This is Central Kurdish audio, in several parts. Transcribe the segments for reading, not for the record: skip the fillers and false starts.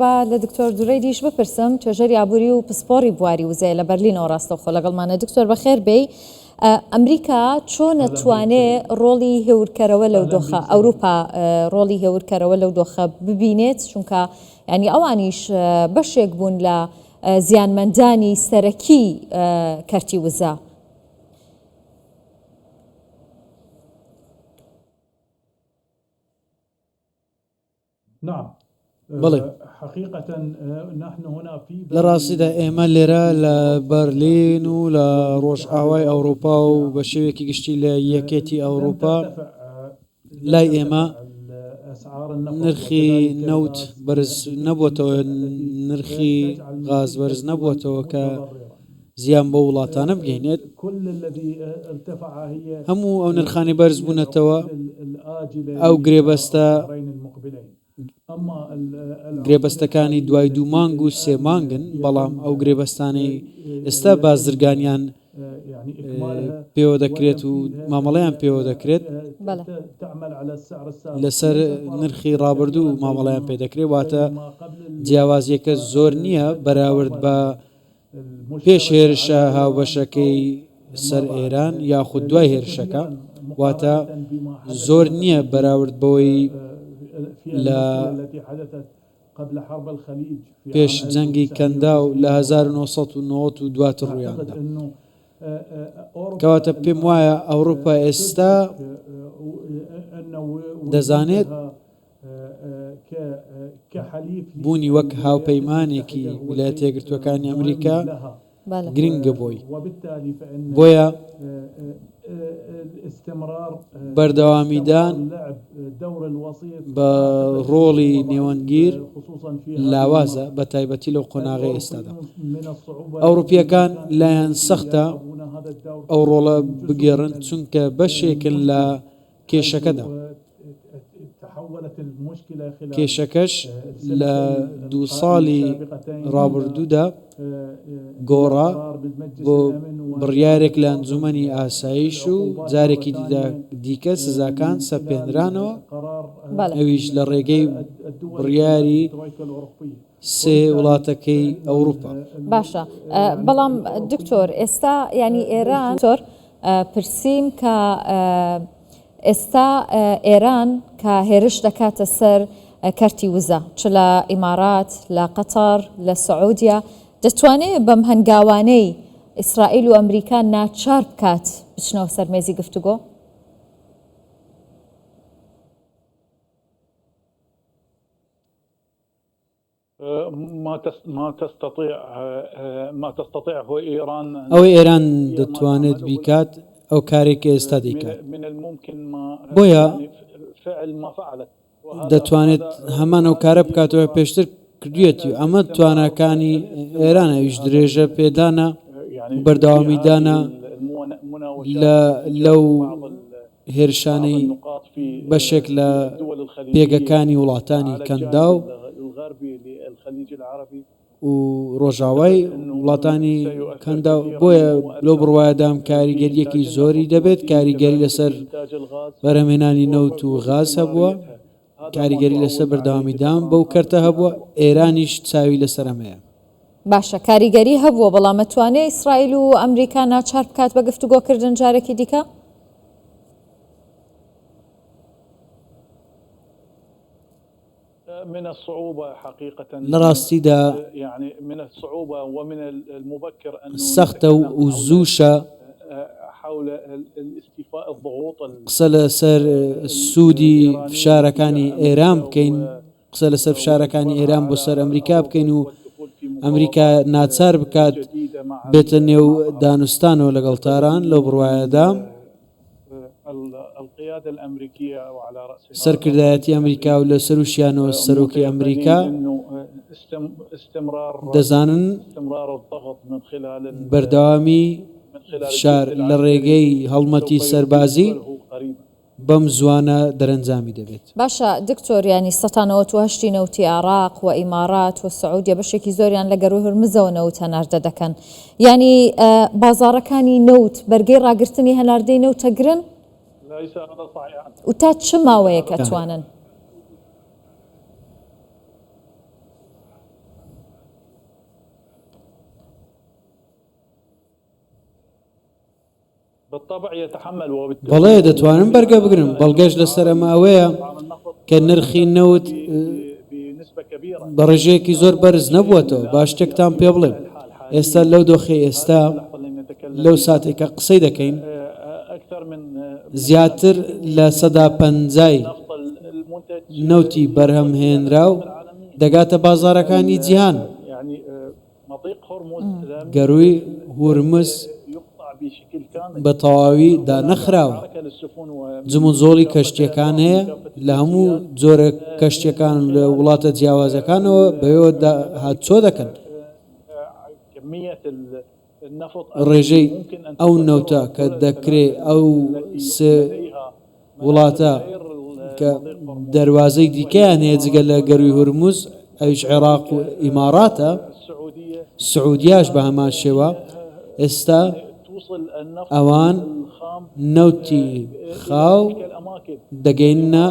با لە دکتۆر دورەیدیش بپرسم، توێژەری ئابووری و پسپۆڕی بواری وزەیە لە بەرلینەوە ڕاستەوخۆ لەگەڵمانە. دکتۆر بەخێر بێی. ئەمریکا چۆن ئەتوانێ ڕۆڵی هێورکەرەوە لەو دۆخە، ئەوروپا ڕۆڵی هێورکەرەوە لەو دۆخە ببینێت؟ چونکە یانی ئەوانیش بەشێک بوون لە زیانمەندانی سەرەکی کەرتی وزە. بەڵێ. لە ڕاستیدا ئێمە لێرە لە بەرلین و لە ڕۆژئاوای ئەوروپا و بە شێوەیەکی گشتی لە یەکێتی ئەوروپا لای ئێمە نرخی نەوت بەرز نەبووەتەوە نرخی غاز بەرز نەبووەتەوە کە زیان بەو وڵاتانە بگەینێت هەموو ئەو نرخانی بەرز بوونەتەوە ئەو گرێبەستە گرێبەستەکانی دوای دوو مانگ و سێ مانگن بەڵام ئەو گرێبەستانەی ئێستا بازرگانیان پێوە دەکرێت و مامەڵەیان پێوە دەکرێت لەسەر نرخی ڕابردوو مامەڵیان پێ دەکرێت واتە جیاوازیەکە زۆر نییە بەراورد بە پێش هێرشە هاوبەشەکەی سەر ئێران یاخود دوای هێرشەکە، واتە زۆر نییە بەراورد بەوەی لە پێش جەنگی کەنداو لە 1990 و دواتر ڕوویاندا. کەواتە پێم وایە ئەوروپا ئێستا دەزانێت بوونی وەک هاوپەیمانێکی ویلایەتە یەکگرتووەکانی ئەمریکا گرنگە بۆی، بۆیە بەردەوامیدان بە ڕۆڵی نێوەندگیر لاوازە بە تایبەتی لەو قۆناغەی ئێستادا. ئەوروپییەکان لایان سەختە ئەو ڕۆڵە بگێڕن چونکە بەشێکن لە کێشەکەدا. کێشەکەش لە دوو ساڵی ڕابردوودا گۆڕا بۆ بڕیارێک لە ئەنجومەنی ئاسایش و جارێکی دیکە سزاکان سەپێنرانەوە، ئەویش لە ڕێگەی بڕیاری سێ وڵاتەکەی ئەوروپا. باشە بەڵام دکتۆر ئێستا یانی ئێران پرسیم کە ئێستا ئێران کە هێرش دەکاتە سەر کەرتی وزە چ لە ئیمارات لە قەتەر لە سعودیە دەتوانێت بەم هەنگاوانەی ئیسرائیل و ئەمریکا ناچار بکات بچنەوە سەر مێزی گفتوگۆ؟ ئەوەی ئێران دەتوانێت بیکات ئەو کارێک کە ئێستا دەیکات بۆیە دەتوانێت هەمان ئەو کارە بکاتەوە پێشتر کردویەتی و ئەمە تواناکانی ئێران ئەویش درێژە پێدانە بەردەوامیدانە لە لەو هێرشانەی بەشێک لە پێگەکانی وڵاتانی کەنداو و ڕۆژاوای وڵاتانی کەنداو، بۆیە لەو بڕوایەدام کاریگەرییەکی زۆری دەبێت، کاریگەری لەسەر بەرهەمهێنانی نەوت و غاز هەبووە، کاریگەری لەسەر بەردەوامیدان بەو کەرتە هەبووە، ئێرانیش چاوی لەسەر ئەمەیە. باشە کاریگەری هەبووە، بەڵام ئەتوانێ ئیسرائیل و ئەمریکا ناچار بکات بە گفتوگۆکردن جارێکی دیکە؟ لە ڕاستیدا سەختە و زووشە قسە لەسەر سوودی فشارەکانی ئێران بکەین، قسە لەسەر فشارەکانی ئێران بۆ سەر ئەمریکا بکەین و ئەمریکا ناچار بکات بێتە نێو دانوستانەوە لەگەڵ تاران، لەو بڕوایەدام. سەرکردایەتی ئەمریکا و لە سەروشیانەوە سەرۆکی ئەمریکا دەزانن بەردەوامی فشار لە ڕێگەی هەڵمەتی سەربازی بەم زوانە دەرەنجامی دەبێت. باشە دکتۆر یانی سەتا 98 ی نەوتی عێڕاق و ئیماڕات و سعودیە بەشێکی زۆریان لە گەروی هورمزەوە نەوت هەناردە دەکەن یانی بازاڕەکانی نەوت بەرگەی ڕاگرتنی هەناردەی نەوت ئەگرن و تا چ ماوەیەک ئەتوانن؟ بەڵێ دەتوانن بەرگە بگرن، بەڵگەش لەسەر ئەمە ئەوەیە کە نرخی نەوت بە ڕێژەیەکی زۆر بەرز نەبووەتەوە. با شتێکتان پێ بڵێم، ئێستا لەو دۆخەی ئێستا، لەو ساتەی کە قسەی دەکەین، زیاتر لە 50% نەوتی بەرهەمهێنراو دەگاتە بازاڕەکانی جیهان. گەرووی هورمز بە تەواوی دانەخراوە، جموجۆڵی کەشتییەکان هەیە لە هەموو جۆرە کەشتییەکان لە وڵاتە جیاوازەکانەوە بەوێوە هاتوچۆ دەکەن. ڕێژەی ئەو نەوتە کە دەکرێ ئەو سێ وڵاتە کە دەروازەی دیکەیان هەیە جگە لە گەرووی هورمز، ئەویش عێراق و ئیماڕاتە، سعودیاش بە هەمان شێوە، ئێستا ئەوان نەوتی خاو دەگەیننە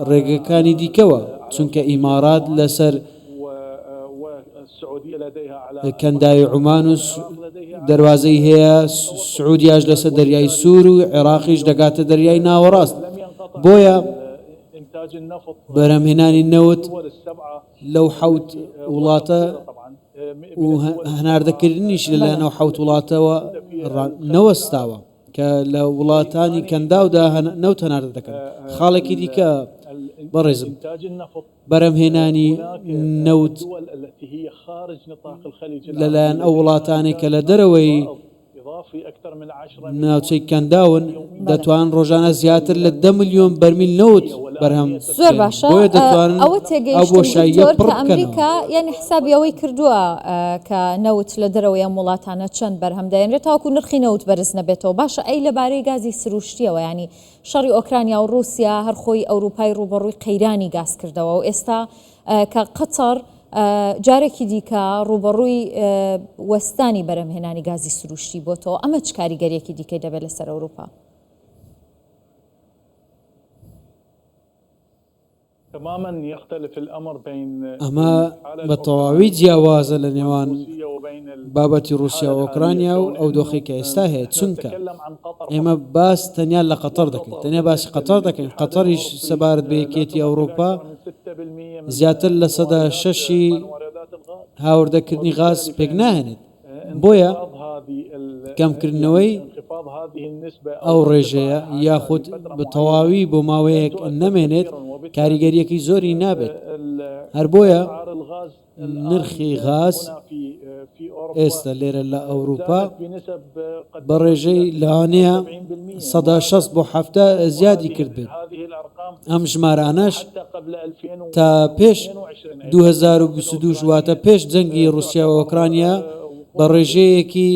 ڕێگەکانی دیکەوە، چونکە ئیماڕات لەسەر کەنداوی عومان و دەروازەی هەیە، سعودیاش لەسەر دەریای سوور و عێراقیش دەگاتە دەریای ناوەڕاست. بۆیە بەرهەمهێنانی نەوت لەو حەوت وڵاتە و هەناردەکردنیش لەلایەن ئەو حەوت وڵاتەوە نەوەستاوە کە لە وڵاتانی کەنداودا نەوت هەناردە دەکەن. خاڵێکی دیکە بەڕێزم، بەرهەمهێنانی نەوت لەلایەن ئەو وڵاتانەی کە لە دەرەوەی ناوچەی کەنداون دەتوانن ڕۆژانە زیاتر لە 10 ملیۆن بەرمیل نەوت بەرهەم زۆر باشە بۆیە دەتوانن ئەوە ئەو تێگەیشتم بۆشاییە دکتۆر پڕ کە بکەنەوە. ئەمریکا یانی حسابی ئەوەی کردووە کە نەوت لە دەرەوەی ئەم وڵاتانە چەند بەرهەم دەهێنرێت تاوەکو نرخی نەوت بەرز نەبێتەوە باشە ئەی لەبارەی گازی سروشتیەوە یانی شەڕی ئۆکرانیا و ڕووسیا هەر خۆی ئەوروپای ڕووبەڕووی قەیرانی گاز کردەوە و ئێستا کە قەتەڕ جارێکی دیکە ڕووبەڕووی وەستانی بەرهەمهێنانی گازی سروشتی بۆتەوە، ئەمە چ کاریگەرییەکی دیکەی دەبێت لەسەر ئەوروپا؟ ئەمە بە تەواوی جیاوازە لە نێوان بابەتی ڕووسیا و ئۆکرانیا و ئەو دۆخەی کە ئێستا هەیە، چونکە ئێمە باس تەنیا لە قەتەر دەکەین، تەنیا باسی قەتەر دەکەین، قەتەریش سەبارەت بە یەکێتی ئەوروپا زیاتر 6% هاوردەکردنی غاز پێکناهێنێت. بۆیە کەمکردنەوەی ئەو ڕێژەیە یاخود بە تەواوی بۆ ماوەیەک نەمێنێت کاریگەریەکی زۆری نابێت هەر بۆیە نرخی غاز ئێستا لێرە لە ئەوروپا بە ڕێژەی لەوانەیە 60% بۆ 70 زیادی کرد بێت ئەم ژمارانەش تا پێش 2022 واتە پێش جەنگی ڕوسیا و ئۆکرانیا بە ڕێژەیەکی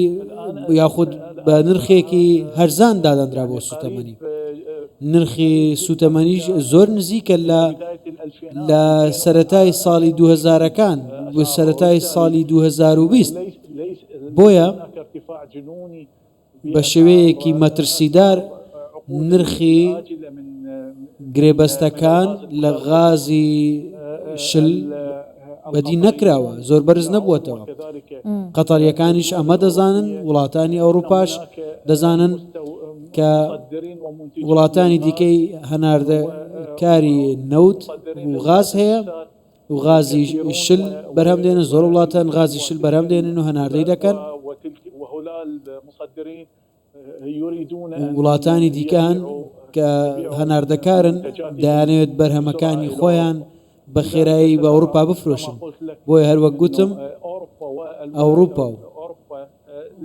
یاخود بە نرخێکی هەرزان دادەنرا بۆ سوتەمەنی نرخی سوتەمەنیش زۆر نزیکە لە لە سەتای ساڵی 2000ەکان و سەتای ساڵی 2020 بۆیە بە شێوەیەکی مەترسیدار نرخی گرێبەستەکان لە غازی شل بەدی نەکراوە، زۆر بەرز نەبووەتەوە. قەتەرییەکانیش ئەمە دەزانن، وڵاتانی ئەوروپاش دەزانن کە وڵاتانی دیکەی هەناردەکاری نەوت و غاز هەیە و غازی شل بەرهەم دێنن، زۆر وڵاتان غازی شل بەرهەم دێنن و هەناردەی دەکەن. وڵاتانی دیکە هەن کە هەناردەکارن دەیانەوێت بەرهەمەکانی خۆیان بە خێرایی بە ئەوروپا بفرۆشن بۆیە هەروەک گوتم ئەوروپا و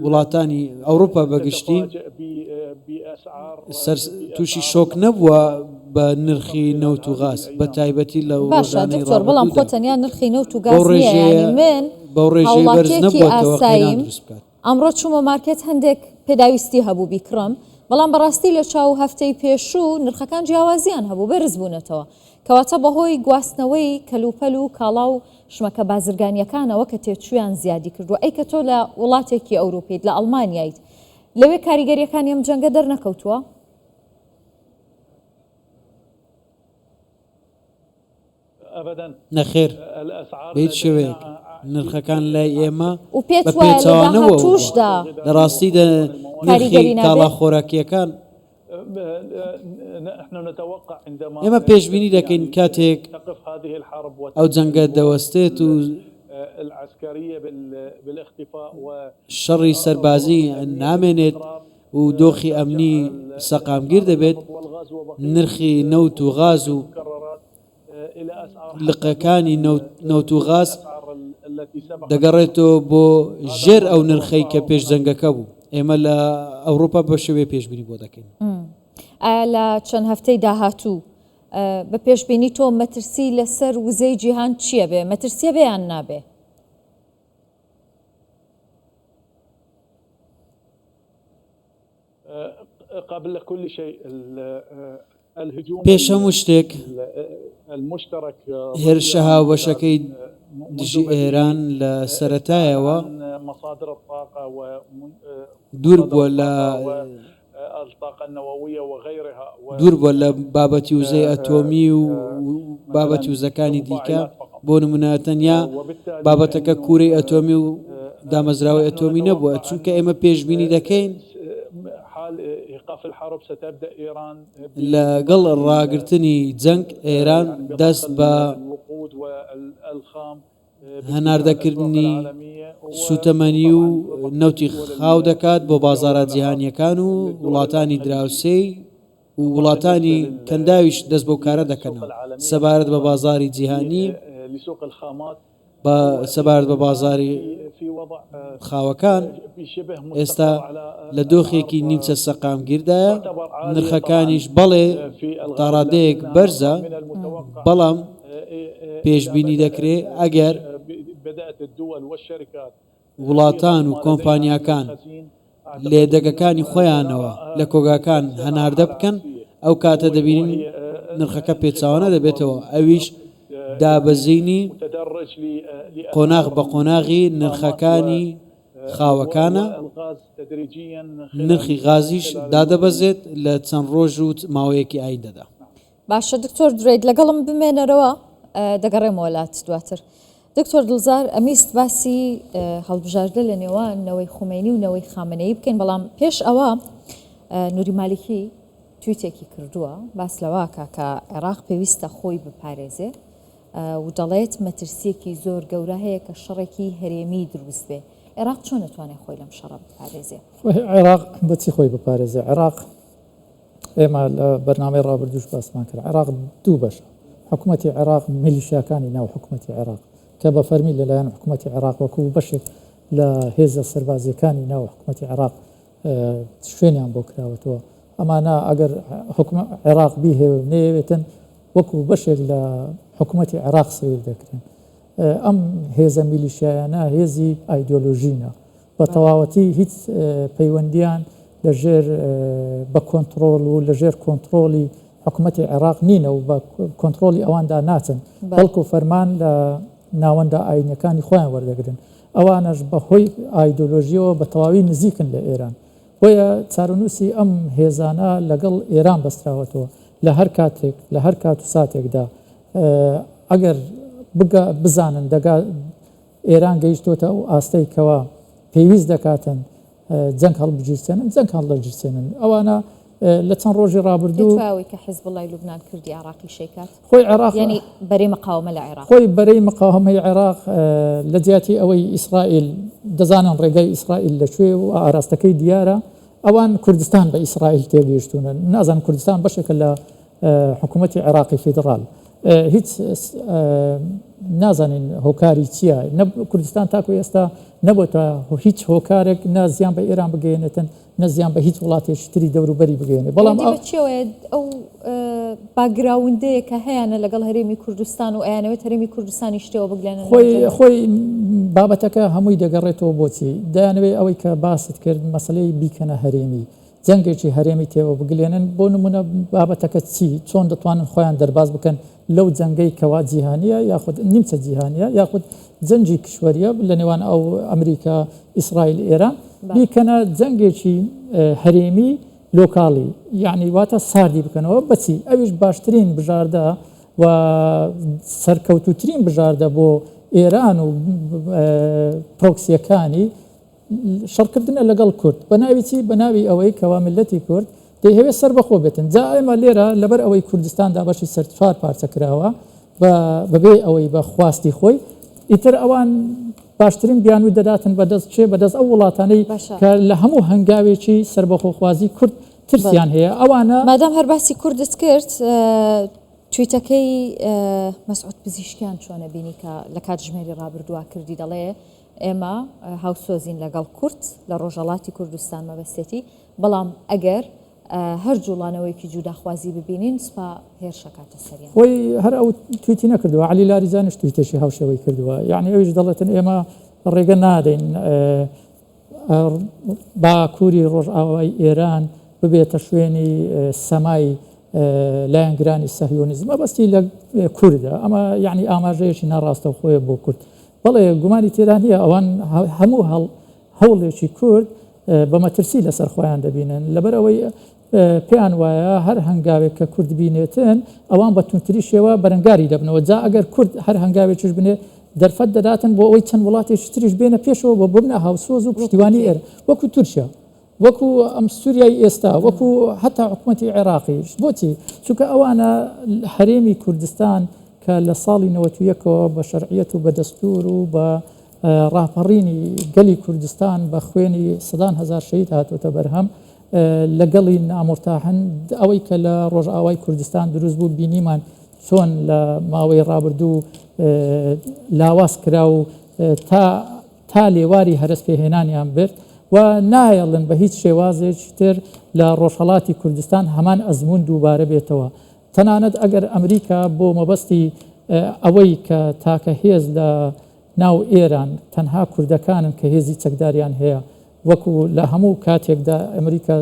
وڵاتانی ئەوروپا بەگشتی سەر تووشی شۆک نەبووە بە نرخی نەوت و غاز بە تایبەتی لە باشە ڕۆژانەی دکتۆر بەڵام خۆ ڕابردوودا تەنیا نرخی نەوت و بەو گاز نییە ڕێژەیە یانی من بەو ڕێژەیە بەرز هاوڵاتیەکی نەبووەتەوە قەیران ئاساییم دروست بکات. ئەمڕۆ چوومە مارکێت هەندێک پێداویستی هەبوو بیکڕم، بەڵام بەڕاستی لە چاو هەفتەی پێشوو نرخەکان جیاوازیان هەبوو بەرز بوونەتەوە، کەواتە بەهۆی گواستنەوەی کەلوپەل و کاڵا و شمەکە بازرگانییەکانەوە کە تێچوویان زیادی کردووە، ئەی کە تۆ لە وڵاتێکی ئەوروپیت، لە ئەڵمانیایت، لەوێ کاریگەرییەکانی ئەم جەنگە دەرنەکەوتووە؟ نەخێر بە هیچ شێوەیەک. نرخەکان لای ئێمە و پێت بە وایە لە پێچەوانەوە بووە. داهاتووشدا لە ڕاستیدا نرخی کاریگەری نابێ؟ کاڵا خۆراکییەکان ئێمە پێشبینی دەکەین کاتێک ئەو جەنگە دەوەستێت و شەڕی سەربازی نامێنێت و دۆخی ئەمنی سەقامگیر دەبێت، نرخی نەوت و غاز و لقەکانی نەوت و غاز دەگەڕێتەوە بۆ ژێر ئەو نرخەی کە پێش جەنگەکە بوو. ئێمە لە ئەوروپا بە شێوەیە پێشبینی بۆ دەکەین. ئایا لە چەند هەفتەی داهاتوو بە پێشبینی تۆ مەترسی لەسەر وزەی جیهان چییە بێ؟ مەترسیە بێ یان نابێ؟ پێش هەموو شتێک هێرشە هاوبەشەکەی دژی ئێران لە سەرەتایەوە دوور بووە لە دوور بووە لە بابەتی وزەی ئەتۆمی و بابەتی وزەکانی دیکە بۆ نمونە تەنیا بابەتەکە کوورەی ئەتۆمی و دامەزراوەی ئەتۆمی نەبووە چونکە ئێمە پێشبینی دەکەین لەگەڵ ڕاگرتنی جەنگ ئێران دەست بە هەناردەکردنی سووتەمەنی و نەوتی خاو دەکات بۆ بازاڕە جیهانییەکان و وڵاتانی دراوسێی و وڵاتانی کەنداویش دەست بەو کارە دەکەنەوە. سەبارەت بە بازاڕی جیهانی، سەبارەت بە بازاڕی خاوەکان، ئێستا لە دۆخێکی نیمچە سەقامگیردایە، نرخەکانیش بەڵێ تاڕادەیەک بەرزە، بەڵام پێشبینی دەکرێ ئەگەر وڵاتان و کۆمپانیاکان لە یەدەگەکانی خۆیانەوە لە کۆگاکان هەناردە بکەن، ئەو کاتە دەبینین نرخەکە پێچەوانە دەبێتەوە، ئەویش دابەزینی قۆناغ بە قۆناغی نرخەکانی خاوەکانە، نرخی غازیش دادەبەزێت لە چەند ڕۆژ و ماوەیەکی ئایندەدا. باشە دکتۆر درێد لەگەڵم بمێنەرەوە دەگەڕێمەوە لات دواتر. دکتۆر دڵزار ئەمیست باسی هەڵبژاردە لە نێوان نەوەی خومەینی و نەوەی خامنەیی بکەین بەڵام پێش ئەوە نوری مالیکی تویتێکی کردووە باس لەوە کە کە عێراق پێویستە خۆی بپارێزێ و دەڵێت مەترسیەکی زۆر گەورە هەیە کە شەڕێکی هەرێمی دروست بێ عێراق چۆن دەتوانێت خۆی لەم شەڕە بپارێزێ؟ عێراق بەچی خۆی بپارێزێ؟ عێراق ئێمە لە بەرنامەی ڕابردووش باسمان کرد عێراق دوو بەشە حکوومەتی عێراق میلیشیاکانی ناو حکوومەتی عێراق کە بە فەرمی لەلایەن حکوومەتی عێراق وەکو بەشێک لە هێزە سەربازیەکانی ناو حکوومەتی عێراق شوێنیان بۆ کراوەتەوە ئەمانە ئەگەر حکوم عێراق بیهەوێ و نەیەوێتن وەکو بەشێک لە حکوومەتی عێراق سیر دەکرێن ئەم هێزە میلیشیایانە هێزی ئایدۆلۆژینە بە تەواوەتی هیچ پەیوەندیان لە ژێر بە کۆنتڕۆڵ و لە ژێر کۆنتڕۆڵی حکومەتی عێراق نینە و بە کۆنتڕۆڵی ئەواندا ناچن بەڵکو فەرمان لە ناوەندە ئاینەکانی خۆیان وەردەگرن ئەوانەش بە هۆی ئایدۆلۆژیەوە بە تەواوی نزیکن لە ئێران بۆیە چارەنووسی ئەم هێزانە لەگەڵ ئێران بەستراوەتەوە لە هەر کاتێک لە هەر کات و ساتێکدا ئەگەر بگە بزانن دەگا ئێران گەیشتۆتە ئەو ئاستەی کەوا پێویست دەکاتن جەنگ هەڵبگیرسێنن، جەنگ هەڵدەگیرسێنن. ئەوانە لە چەند ڕۆژی ڕابردوو. پێت وایە ئەوەی کە حیزبوڵای لوبنان کردی عێراقیش ئەیکات؟ خۆی عێراق. یانی بەرەی مقاوەمە لە عێراق. خۆی بەرەی مقاوەمەی عێراق لە جیاتی ئەوەی ئیسرائیل دەزانن ڕێگای ئیسرائیل لە کوێیە و ئاراستەکەی دیارە، ئەوان کوردستان بە ئیسرائیل تێگەیشتوونە، نازانن کوردستان بەشێکە لە حکوومەتی عێراقی فیدڕال هیچ نازانین هۆکاری چییە کوردستان تاکو ئێستا نەبووتە هیچ هۆکارێک نە زیان بە ئێران بگەێنێتن نە زیان بە هیچ وڵاتێکی تری دەوروبەری بگەێنێ بەڵام چیەوەیە ئەو background ەیە کە هەیەە لەگەڵ هەرێمی کوردستان و ئەیانەوێت هەرێمی کوردستانی شتەوە بگلێن خۆی خۆی بابەتەکە هەمووی دەگەڕێتەوە بۆچی دەیانەوێت ئەوەی کە باست کرد مەسلەی بیکەنە هەرێمی جەنگێکی هەرێمی تێوە بگلێنن، بۆ نموونە بابەتەکە چی، چۆن دەتوانن خۆیان دەرباز بکەن لەو جەنگەی کەوا جیهانییە یاخود نیمچە جیهانییە یاخود جەنگی کیشوەرییە لە نێوان ئەو ئەمریکا، ئیسرائیل، ئێران بیکەنە جەنگێکی هەرێمی لۆکاڵی یەعنی واتە ساردی بکەنەوە بەچی ئەویش باشترین بژاردە و سەرکەوتووترین بژاردە بۆ ئێران و پرۆکسیەکانی شەڕکردنە لەگەڵ کورد بە ناوی چی؟ بە ناوی ئەوەی کەوا میللەتی کورد دەیهەوێت سەربەخۆ بێتن. جا ئێمە لێرە لەبەر ئەوەی کوردستان دابەشی سەر چوار پارچە کراوە بە بەبێ ئەوەی بە خواستی خۆی، ئیتر ئەوان باشترین بیانوو دەداتن بە دەست کێ؟ بە دەست ئەو وڵاتانەی باشە. کە لە هەموو هەنگاوێکی سەربەخۆخوازی کورد ترسیان هەیە. ئەوانە. مادام هەر باسی کوردت کرد، تویتەکەی مەسعود پزیشکیان چۆنە بینی کە لە کاتژمێری ڕابردووە کردی دەڵێ ئێمە هاوسۆزین لەگەڵ کورد لە ڕۆژهەڵاتی کوردستان مەبەستێتی، بەڵام ئەگەر هەر جوڵانەوەیەکی جوداخوازی ببینین سوپا هێرش ئەکاتە سەریان. خۆی هەر ئەو تویتی نەکردووە، عەلی لاریجانیش تویتێکی هاوشێوەی کردووە، یەعنی ئەویش دەڵێتن ئێمە ڕێگە نادەین باکووری ڕۆژئاوای ئێران ببێتە شوێنی سەمای لایەنگرانی سەهیۆنیزم، مەبەستی لە کوردە، ئەمە یەعنی ئاماژەیەکی ناڕاستەوخۆیە بۆ کورد. بەڵێ گومانی تێدا نییە ئەوان هەموو هەوڵێکی کورد بە مەترسی لەسەر خۆیان دەبینن، لەبەر ئەوەی پێیان وایە هەر هەنگاوێک کە کورد بینێتن ئەوان بە توندتری شێوە بەرەنگاری دەبنەوە، جا ئەگەر کورد هەر هەنگاوێکیش بنێ دەرفەت دەداتن بۆ ئەوەی چەند وڵاتێکی تریش بێنە پێشەوە و ببنە هاوسۆز و پشتیوانی ئێران وەکو تورکیا. وەکو ئەم سوریای ئێستا، وەکو هەتا حکومەتی عێراقیش. بۆچی؟ چونکە ئەوانە هەرێمی کوردستان کە لە ساڵی 91 ەوە بە شەرعیەت و بە دەستور و بە ڕاپەڕینی گەلی کوردستان بە خوێنی سەدان هەزار شەهید هاتۆتە بەرهەم، لەگەڵی نامورتاحن. ئەوەی کە لە ڕۆژئاوای کوردستان دروست بوو بینیمان چۆن لە ماوەی ڕابردوو لاواز کرا و تا تا لێواری هەرەس پێهێنانیان برد و نایەڵن بە هیچ شێوازێکی تر لە ڕۆژهەڵاتی کوردستان هەمان ئەزموون دووبارە بێتەوە. تەنانەت ئەگەر ئەمریکا بۆ مەبەستی ئەوەی کە تاکە هێز لە ناو ئێران تەنها کوردەکانن کە هێزی چەکداریان هەیە وەکو لە هەموو کاتێکدا ئەمریکا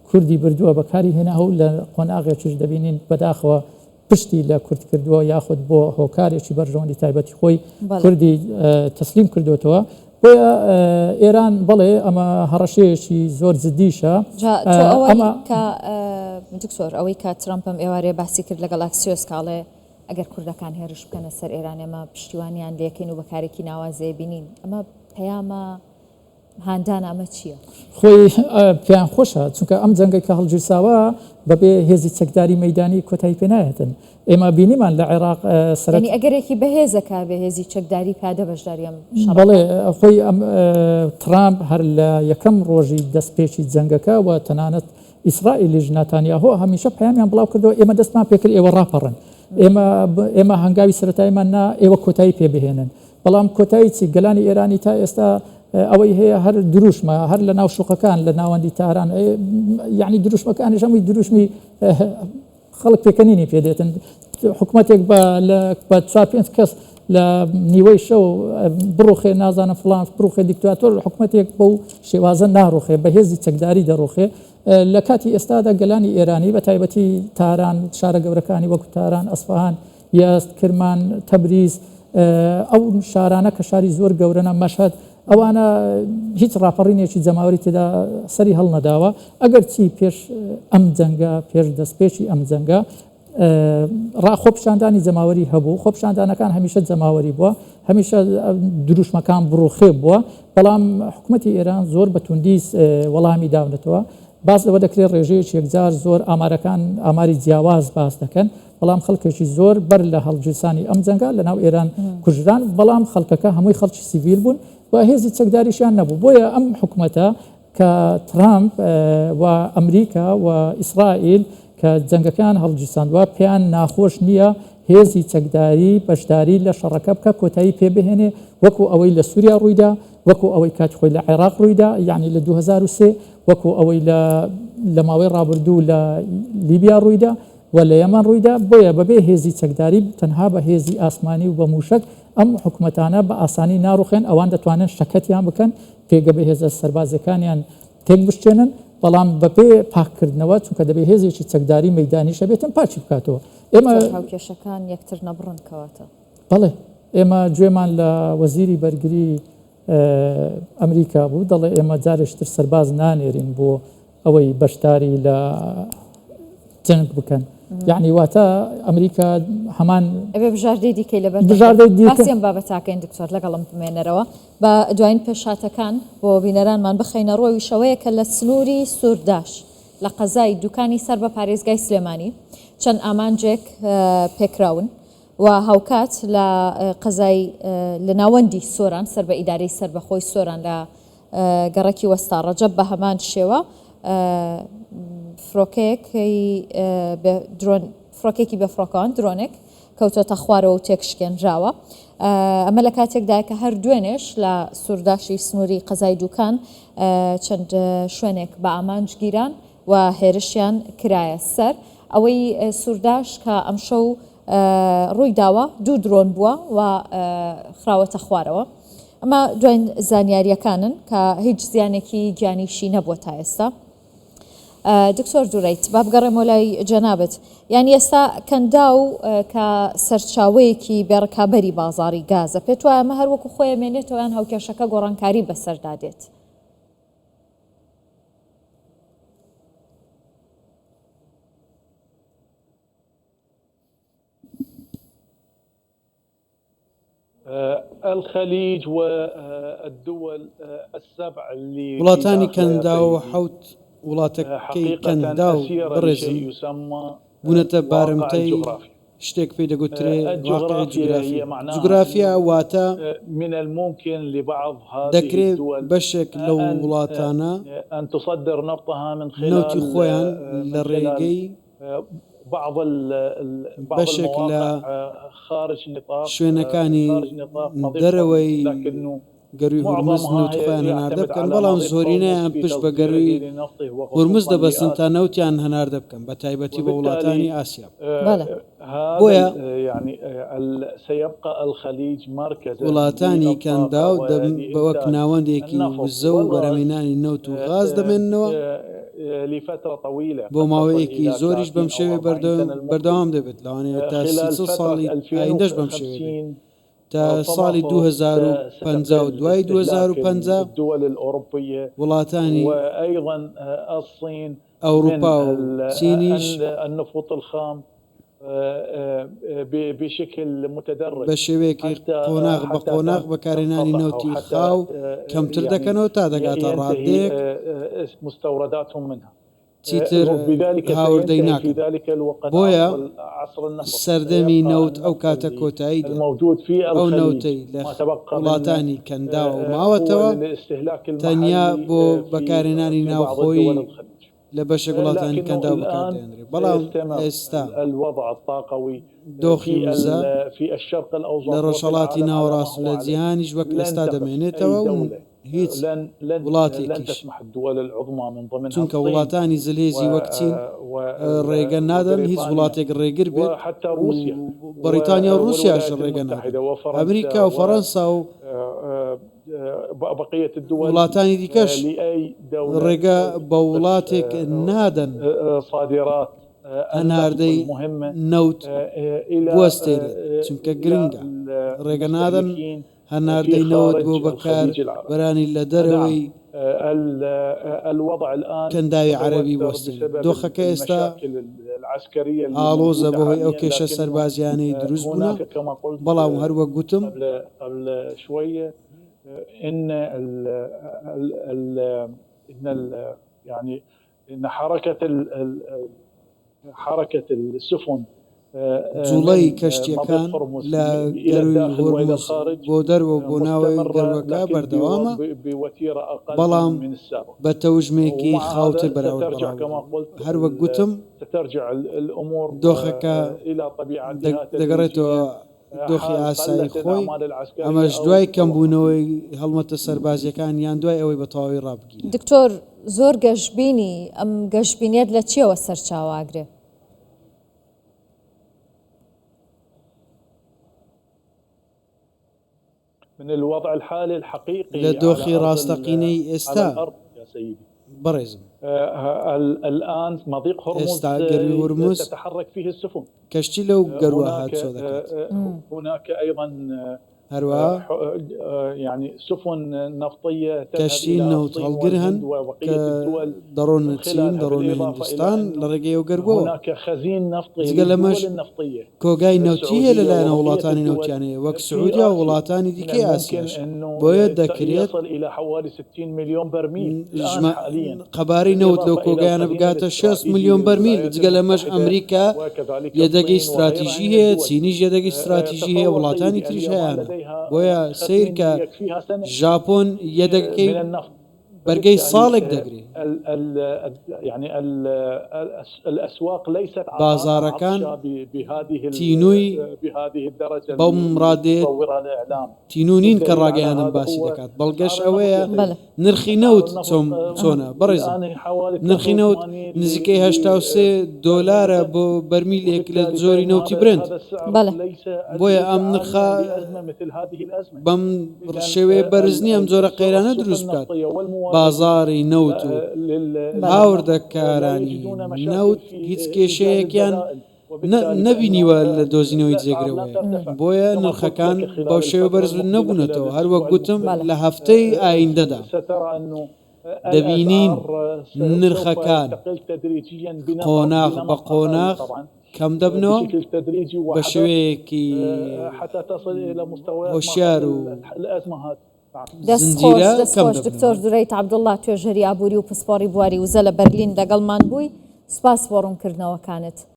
کوردی بردووە بەکاری هێناوە و لە قۆناغێکیش دەبینین بەداخەوە پشتی لە کورد کردووە یاخود بۆ هۆکارێکی بەرژەوەندی تایبەتی خۆی کوردی تەسلیم کردوێتەوە بۆیە ئێران بەڵێ ئەمە هەڕەشەیەکی زۆر جدیشە. ئەمە کە دکتۆر ئەوەی کە ترەمپم ئێوارێ باسی کرد لەگەڵ ئەکسیۆس کاڵێ ئەگەر کوردەکان هێرش بکەنە سەر ئێران ئێمە پشتیوانیان لێکەین و بەکارێکی ناوازەیە بینین ئەمە پەیامە هاندانە ئەمە چییە؟ خۆی پێیان خۆشە چونکە ئەم جەنگەی کە هەڵگیرساوە بەبێ هێزی چەکداری مەیدانی کۆتایی پێ نایەتن ئێمە بینیمان لە عێراق سەرەت یانی ئەگەرێکی بەهێزە کە بێ هێزی چەکداری پیادە بەشداری ئەم شەڕە بەڵێ خۆی ئەم ترامپ هەر لە یەکەم ڕۆژی دەستپێکی جەنگەکە و تەنانەت ئیسرائیلیش ناتانیاهۆ هەمیشە پەیامیان بڵاو کردەوە ئێمە دەستمان پێکرد ئێوە ڕاپەڕن ئێمە ئێمە هەنگاوی سەرەتاییمان نا ئێوە کۆتایی پێ بهێنن بەڵام کۆتایی چی؟ گەلانی ئێرانی تا ئێستا ئەوەی هەیە هەر دروشمە، هەر لە ناو شوقەکان لە ناوەندی تاران، یعنی دروشمەکانیش هەمووی دروشمی خەڵک پێکەنینی پێ دێتن. حکومەتێک بە لە بە چوار پێنج کەس لە نیوەی شەو بڕوخێ نازانم فڵان بڕوخێ دیکتاتۆر حکومەتێک بەو شێوازە ناڕوخێ بە هێزی چەکداری دەڕوخێ لە کاتی ئێستادا گەلانی ئێرانی بە تایبەتی تاران شارە گەورەکانی وەکو تاران ئەسفەهان یەزد، کرمان، تەبریز، ئەو شارانە کە شاری زۆر گەورەنە، مەشهەد، ئەوانە هیچ ڕاپەڕینێکی جەماوەری تێدا سەری هەڵنەداوە، ئەگەرچی پێش ئەم جەنگە، پێش دەستپێکی ئەم جەنگە ڕا خۆپیشاندانی جەماوەری هەبوو، خۆپیشاندانەکان هەمیشە جەماوەری بووە، هەمیشە دروشمەکان بڕوخێ بووە، بەڵام حکومەتی ئێران زۆر بە توندی وەڵامی داونەتەوە، باس لەوە دەکرێت ڕێژەیەکی یەکجار زۆر ئامارەکان ئاماری جیاواز باس دەکەن، بەڵام خەڵکێکی زۆر بەر لە هەڵگیرسانی ئەم جەنگە لە ناو ئێران کوژران، بەڵام خەڵکەکە هەمووی خەڵکی سیڤیل بوون و هێزی چەکداریشیان نەبوو، بۆیە ئەم حکومەتە کە ترامپ و ئەمریکا و ئیسرائیل کە جەنگەکەیان هەڵگیرساندوە پێیان ناخۆش نییە هێزی چەکداری بەشداری لە شەڕەکە بکە کۆتایی پێ بهێنێ وەکو ئەوەی لە سووریا ڕوویدا وەکو ئەوەی کاتی خۆی لە عێراق ڕوویدا یعنی لە 2003 وەکو ئەوەی لە لە ماوەی ڕابردوو لە لیبیا ڕوویدا و لە یەمەن ڕوویدا، بۆیە بەبێ هێزی چەکداری تەنها بە هێزی ئاسمانی و بە مووشەک ئەم حکومەتانە بە ئاسانی ناڕوخێن، ئەوان دەتوانن شەکەتیان بکەن، پێگە بەهێزە سەربازیەکانیان تێکبشکێنن، بەڵام بەبێ پاککردنەوە، چونکە دەبێ هێزێکی چەکداری مەیدانیش هەبێتن پاکی بکاتەوە. ئێمە. زۆر هاوکێشەکان یەکتر نەبڕن کەواتە. بەڵێ ئێمە گوێمان لە وەزیری بەرگری ئەمریکا بوو دەڵێ ئێمە جارێکی تر سەرباز نانێرین بۆ ئەوەی بەشداری لە جەنگ بکەن. یەعنی واتە ئەمریکا هەمان ئەبێ بژاردەی دیکەی لەبەر بژاردەی دیکە. باسی ئەم بابەتاکەین دکتۆر لەگەڵم بمێنەرەوە با دوایین پێشهاتەکان بۆ بینەرانمان بخەینە ڕوو ئەویش ئەوەیە کە لە سنووری سورداش لە قەزای دوکانی سەر بە پارێزگای سلێمانی چەند ئامانجێک پێکراون و هاوکات لە قەزای لە ناوەندی سۆران سەر بە ئیدارەی سەربەخۆی سۆران لە گەڕەکی وەستا ڕەجەب بە هەمان شێوە فرۆکەیەکی درۆن فڕۆکێکی بێ فڕۆکەوان درۆنێک کەوتۆتە خوارەوە و تێکشکێنراوە. ئەمە لە کاتێکدایە کە هەر دوێنێش لە سورداشی سنووری قەزای دوکان چەند شوێنێک بە ئامانج گیران و هێرشیان کرایە سەر. ئەوەی سورداش کە ئەمشەو ڕووی داوە دوو درۆن بووە و خراوەتە خوارەوە. ئەمە دواین زانیارییەکانن کە هیچ زیانێکی گیانیشی نەبووە تا ئێستا. دکتۆر دورەیت با بگەڕێمەوە لای جەنابت یانی ئێستا کەنداو کە سەرچاوەیەکی بێڕکابەری بازاری گازە پێت وایە ئەمە هەر وەکو خۆی ئەمێنێتەوە یان هاوکێشەکە گۆڕانکاری بەسەردا دێت؟ الخليج والدول السبع اللي وڵاتانی کەنداو و حەوت وڵاتەکەی کەنداو بەڕێزم بوونەتە بارمتەی شتێک پێی دەگوترێ واقعی جوگرافی. جوگرافیا واتە دەکرێ بەشێک لەو وڵاتانە نەوتی خۆیان لە ڕێگەی بەشێک لە شوێنەکانی دەرەوەی گەرووی هورمز نەوتی خۆیان هەناردە بکەن، بەڵام زۆرینەیان پشت بە گەرووی هورمز دەبەستن تا نەوتیان هەناردە بکەن، بە تایبەتی بۆ وڵاتانی ئاسیا. بۆیە وڵاتانی کەنداو وەک ناوەندێکی وزە و بەرهەمهێنانی نەوت و غاز دەمێننەوە، بۆ ماوەیەکی زۆریش بەم شێوەیە بەردەوام دەبێت، لەوانەیە تا 30 چل ساڵی ئایندەش بەم شێوەیە بێت. تا ساڵی 2050 و دوای 2050 وڵاتانی ئەوروپا و چینیش بە شێوەیەکی قۆناغ بە قۆناغ بەکارهێنانی نەوتی خاو کەمتر دەکەنەوە تا دەگاتە ڕادەیەک چیتر هاوردەی ناکەن، بۆیە سەردەمی نەوت ئەو کاتە کۆتایی دێت، ئەو نەوتەی لە وڵاتانی کەنداوەوە ماوەتەوە تەنیا بۆ بەکارهێنانی ناوخۆیی لە بەشێک وڵاتانی کەنداو بەکاردەهێنرێت، بەڵام ئێستا دۆخی وزە لە ڕۆژهەڵاتی ناوەڕاست و لە جیهانیش وەک ئێستا دەمێنێتەوە و هیچ وڵاتێکیش، چونکە وڵاتانی زلهێزی وەک چین ڕێگە نادەن هیچ وڵاتێک ڕێگر بێت و بەڕیتانیا و ڕووسیاش ڕێگە نادەن، ئەمریکا و فەڕەنسا و وڵاتانی دیکەش ڕێگە بە وڵاتێک نادەن هەناردەی نەوت بوەستێنێت، چونکە گرنگە، ڕێگە نادەن هەناردەی نەوت بۆ بەکاربەرانی لە دەرەوەی کەنداوی عەرەبی بوەستێنێت. دۆخەکە ئێستا ئاڵۆزە بەهۆی ئەو کێشە سەربازییانەی دروست بوونە، بەڵام هەروەک گوتم، جوڵەی کەشتییەکان لە گەرووی هورمز بۆ دەرەوە و بۆ ناوەوەی گەرووەکە بەردەوامە، بەڵام بە تەوژمێکی خاوتر بەراورد بە ڕابردوو. هەروەک گوتم، دۆخەکە دەگەڕێتەوە دۆخی ئاسایی خۆی، ئەمەش دوای کەمبوونەوەی هەڵمەتە سەربازییەکان یان دوای ئەوەی بە تەواوی ڕابگیرێن. دکتۆر زۆر گەشبینی، ئەم گەشبینیەت لە چیەوە سەرچاوە ئەگرێ؟ لە دۆخی ڕاستەقینەی ئێستا بەڕێزم. ئێستا گەرووی هورمز کەشتی لەو گەرووە هاتوچۆ دەکات. هەروەها کەشتی نەوتهەڵگر هەن کە دەڕۆنە چین، دەڕۆنە هیندستان لە ڕێگەی ئەو گەرووەوە. جگە لەمەش کۆگای نەوتی هەیە لەلایەن ئەو وڵاتانی نەوتیانەیە وەک سعودیا و وڵاتانی دیکەی ئاسیاش، بۆیە دەکرێت قەبارەی نەوت لەو کۆگایانە بگاتە 60 ملیۆن بەرمیل، جگە لەمەش ئەمریکا یەدەگی ستراتیژی هەیە، چینیش یەدەگی ستراتیژی هەیە، وڵاتانی تریش هەیانە، بۆیە سەیرکە ژاپۆن یەدەگەکەی بەرگەی ساڵێک دەگرێ. بازاڕەکان تینووی بەم ڕادەیە تینوو نین کە ڕاگەیاندن باسی دەکات، بەڵگەش ئەوەیە نرخی نەوت چۆنە بەڕێزم، نرخی نەوت نزیکەی 83 دۆلارە بۆ بەرمیلێک لە جۆری نەوتی برێنت، بۆیە ئەم نرخە بەم شێوەیە بەرز نییە ئەم جۆرە قەیرانە دروست بکات. بازاڕی نەوت و هاوردەکارانی نەوت هیچ کێشەیەکیان نەبینیوە لە دۆزینەوەی جێگرەوەیەک، بۆیە نرخەکان بەو شێوە بەرز نەبوونەتەوە، هەروەک گوتم لە هەفتەی ئایندەدا دەبینین نرخەکان قۆناغ بە قۆناغ کەم دەبنەوە بە شێوەیەکی هۆشیار و دەست خۆش زنجیرە دەست کەم خۆش دکتۆر دەبنەوە. دورەیت عەبدوڵڵا توێژەری ئابووری و پسپۆڕی بواری وزە لە بەرلین لەگەڵمان بووی سوپاس بۆ ڕوونکردنەوەکانت.